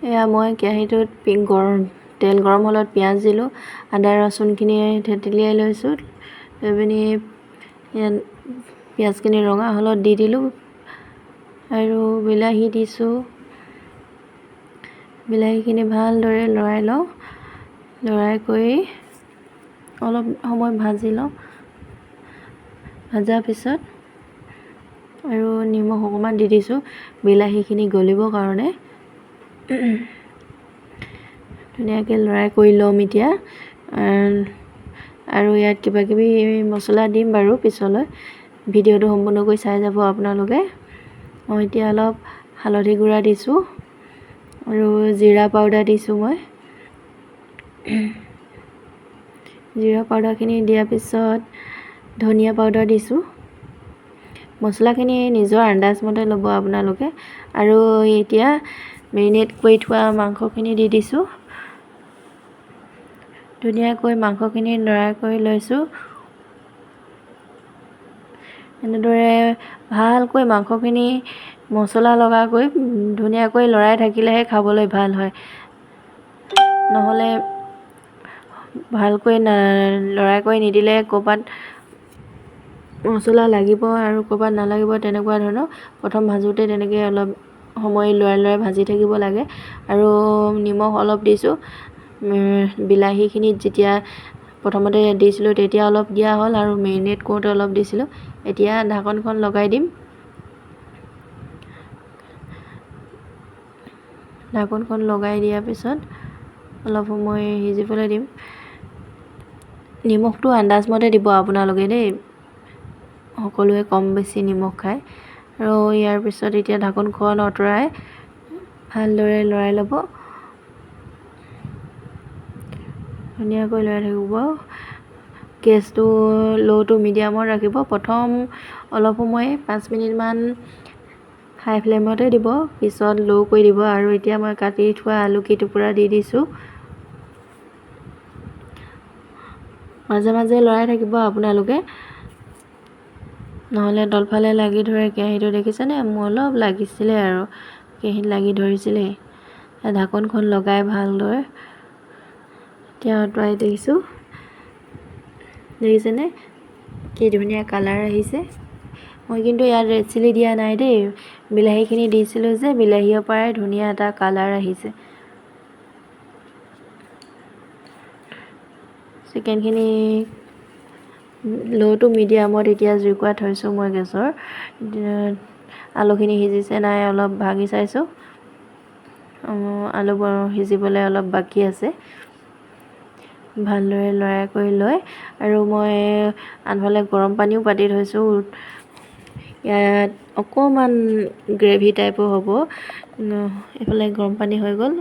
এয়া মই কেৰাহীটোত গৰম তেল গৰম হ'লত পিঁয়াজ দিলোঁ, আদা ৰচুনখিনি থেতেলিয়াই লৈছোঁ, লৈ পিনি ইয়াত পিঁয়াজখিনি ৰঙা হ'লত দি দিলোঁ আৰু বিলাহী দিছোঁ। বিলাহীখিনি ভালদৰে লৰাই লওঁ, লৰাই কৰি অলপ সময় ভাজি লওঁ। ভজাৰ পিছত আৰু নিমখ অকণমান দি দিছোঁ বিলাহীখিনি গলিবৰ কাৰণে। ধুনীয়াকৈ লৰাই কৰি ল'ম এতিয়া। আৰু ইয়াত কিবা কিবি মছলা দিম বাৰু পিছলৈ, ভিডিঅ'টো সম্পূৰ্ণকৈ চাই যাব আপোনালোকে। মই এতিয়া অলপ হালধি গুড়া দিছোঁ আৰু জিৰা পাউডাৰ দিছোঁ। মই জিৰা পাউডাৰখিনি দিয়াৰ পিছত ধনিয়া পাউডাৰ দিছোঁ। মছলাখিনি নিজৰ আন্দাজমতে ল'ব আপোনালোকে। আৰু এতিয়া মেৰিনেট কৰি থোৱা মাংসখিনি দি দিছোঁ। ধুনীয়াকৈ মাংসখিনি লৰাই কৰি লৈছোঁ। এনেদৰে ভালকৈ মাংসখিনি মছলা লগাকৈ ধুনীয়াকৈ লৰাই থাকিলেহে খাবলৈ ভাল হয়, নহ'লে ভালকৈ লৰাই কৰি নিদিলে ক'ৰবাত মছলা লাগিব আৰু ক'ৰবাত নালাগিব, তেনেকুৱা ধৰণৰ। প্ৰথম ভাজোঁতে তেনেকৈ অলপ সময় লৰাই লৰাই ভাজি থাকিব লাগে। আৰু নিমখ অলপ দিছোঁ। বিলাহীখিনিত যেতিয়া প্ৰথমতে দিছিলোঁ তেতিয়া অলপ দিয়া হ'ল আৰু মেৰিনেট কৰোঁতে অলপ দিছিলোঁ। এতিয়া ঢাকনখন লগাই দিম। ঢাকনখন লগাই দিয়াৰ পিছত অলপ সময় সিজিবলৈ দিম। নিমখটো আন্দাজমতে দিব আপোনালোকে দেই, সকলোৱে কম বেছি নিমখ খায়। আৰু ইয়াৰ পিছত এতিয়া ঢাকনখন আঁতৰাই ভালদৰে লৰাই ল'ব, ধুনীয়াকৈ লৰাই থাকিব। গেছটো ল' টু মিডিয়ামত ৰাখিব। প্ৰথম অলপ সময় 5 মিনিটমান হাই ফ্লেমতে দিব, পিছত ল' কৰি দিব। আৰু এতিয়া মই কাটি থোৱা আলু কেইটুকুৰা দি দিছোঁ। মাজে মাজে লৰাই থাকিব আপোনালোকে, নহ'লে তলফালে লাগি ধৰে কেৰাহীটো। দেখিছেনে মোৰ অলপ লাগিছিলে আৰু কেৰাহীত লাগি ধৰিছিলেই। ঢাকনখন লগাই ভালদৰে এতিয়া আঁতৰাই দিছোঁ। দেখিছেনে কি ধুনীয়া কালাৰ আহিছে। মই কিন্তু ইয়াত ৰেড চিলি দিয়া নাই দেই, বিলাহীখিনি দিছিলোঁ যে বিলাহীৰ পৰাই ধুনীয়া এটা কালাৰ আহিছে। চিকেনখিনি ল' টু মিডিয়ামত এতিয়া জুইকুৰা থৈছোঁ মই গেছৰ। আলুখিনি সিজিছে নাই অলপ ভাঙি চাইছোঁ। আলু সিজিবলৈ অলপ বাকী আছে। ভালদৰে লৰাই কৰি লৈ আৰু মই আনফালে গৰম পানীও পাতি থৈছোঁ। ইয়াত অকণমান গ্ৰেভি টাইপো হ'ব। এইফালে গৰম পানী হৈ গ'ল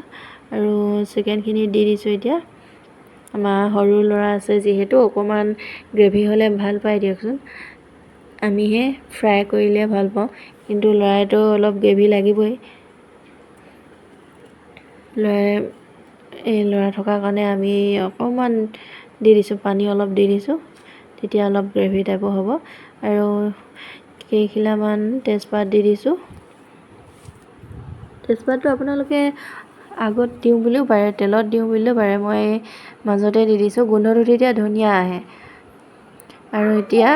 আৰু চিকেনখিনি দি দিছোঁ। এতিয়া আমাৰ সৰু ল'ৰা আছে যিহেতু অকণমান গ্ৰেভি হ'লে ভাল পায় দিয়কচোন। আমিহে ফ্ৰাই কৰিলে ভাল পাওঁ, কিন্তু ল'ৰাইতো অলপ গ্ৰেভি লাগিবই। ল'ৰাই এই ল'ৰা থকাৰ কাৰণে আমি অকণমান দি দিছোঁ, পানী অলপ দি দিছোঁ, তেতিয়া অলপ গ্ৰেভি টাইপৰ হ'ব। আৰু কেইখিলামান তেজপাত দি দিছোঁ। তেজপাতটো আপোনালোকে আগত দিওঁ বুলিও পাৰে, তেলত দিওঁ বুলিও পাৰে, মই মাজতে দি দিছোঁ। গোন্ধটো তেতিয়া ধুনীয়া আহে। আৰু এতিয়া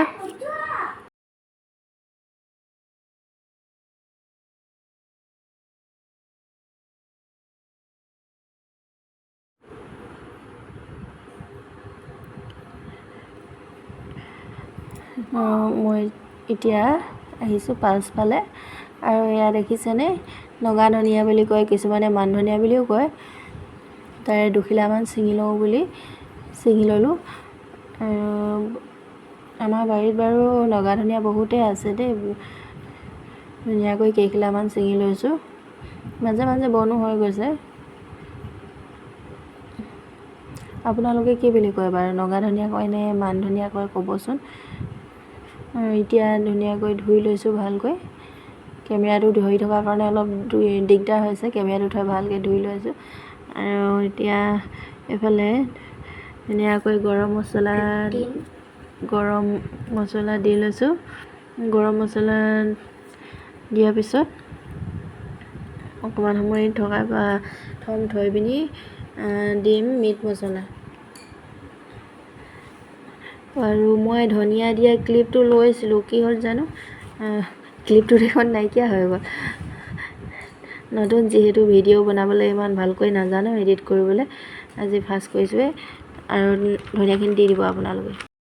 মই এতিয়া আহিছোঁ পাছফালে। আৰু এয়া দেখিছেনে নগা ধনিয়া বুলি কয়, কিছুমানে মান ধনিয়া বুলিও কয়। তাৰে দুখিলামান ছিঙি লওঁ বুলি ছিঙি ল'লোঁ। আৰু আমাৰ বাৰীত বাৰু নগা ধনিয়া বহুতেই আছে দেই। ধুনীয়াকৈ কেইখিলামান ছিঙি লৈছোঁ। মাজে মাজে বনো হৈ গৈছে। আপোনালোকে কি বুলি কয় বাৰু, নগা ধনিয়া কয় নে মান ধনিয়া কয় ক'বচোন। আৰু এতিয়া ধুনীয়াকৈ ধুই লৈছোঁ ভালকৈ। কেমেৰাটো ধৰি থকাৰ কাৰণে অলপ দিগদাৰ হৈছে, কেমেৰাটো থৈ ভালকৈ ধুই লৈছোঁ। আৰু এতিয়া এইফালে ধুনীয়াকৈ গৰম মছলা দি লৈছোঁ। গৰম মছলা দিয়াৰ পিছত অকণমান সময় থকা থ'ম, থৈ পিনি দিম মিট মছলা। আৰু মই ধনিয়া দিয়া ক্লিপটো লৈছিলোঁ, কি হ'ল জানো, ক্লিপটো দেখোন নাইকিয়া হৈ গ'ল। নতুন যিহেতু, ভিডিঅ' বনাবলৈ ইমান ভালকৈ নাজানো, এডিট কৰিবলৈ আজি ফাৰ্ষ্ট কৰিছোঁৱে। আৰু ধনিয়াখিনি দি দিব আপোনালোকে।